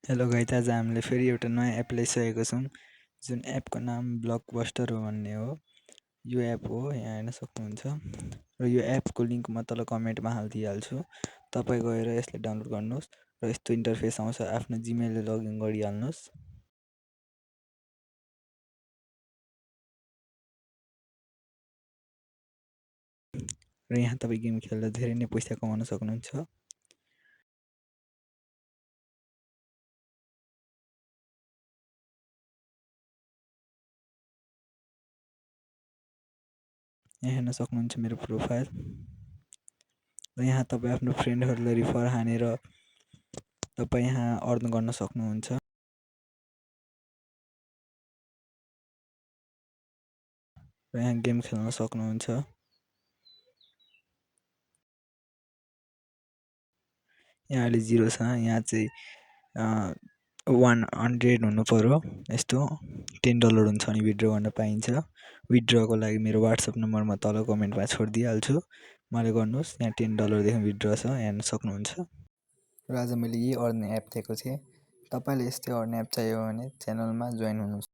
Hello guys, आज हामीले फेरि एउटा नयाँ एप ल्याइसकेको छौँ जुन एपको नाम ब्लकबस्टर हो भन्ने हो। यो एप हो, यहाँ हेर्न सक्नुहुन्छ र यो एपको लिङ्क म तल कमेन्टमा हालिदिइहाल्छु। तपाईँ गएर यसलाई डाउनलोड गर्नुहोस् र यस्तो इन्टरफेस आउँछ, आफ्नो जिमेलले लगइन गरिहाल्नुहोस्। र यहाँ तपाईँ गेम खेल्दा धेरै नै पैसा कमाउन सक्नुहुन्छ। यहाँ हेर्न सक्नुहुन्छ मेरो प्रोफाइल र यहाँ तपाईँ आफ्नो फ्रेन्डहरूलाई रिफर हानेर तपाईँ यहाँ अर्न गर्न सक्नुहुन्छ र यहाँ गेम खेल्न सक्नुहुन्छ। यहाँ अहिले 0 छ, यहाँ चाहिँ 100 हुनु पर्यो। यस्तो $10 हुन्छ अनि विथड्र गर्न पाइन्छ। विथड्रको लागि मेरो वाट्सएप नम्बर म तल कमेन्टमा छोडिदिइहाल्छु, मलाई गर्नुहोस्। यहाँ $10 विथड्र छ, हेर्न सक्नुहुन्छ। र आज मैले यही अर्न एप दिएको थिएँ। तपाईँले यस्तै अर्न एप चाहियो भने च्यानलमा जोइन हुनुहोस्।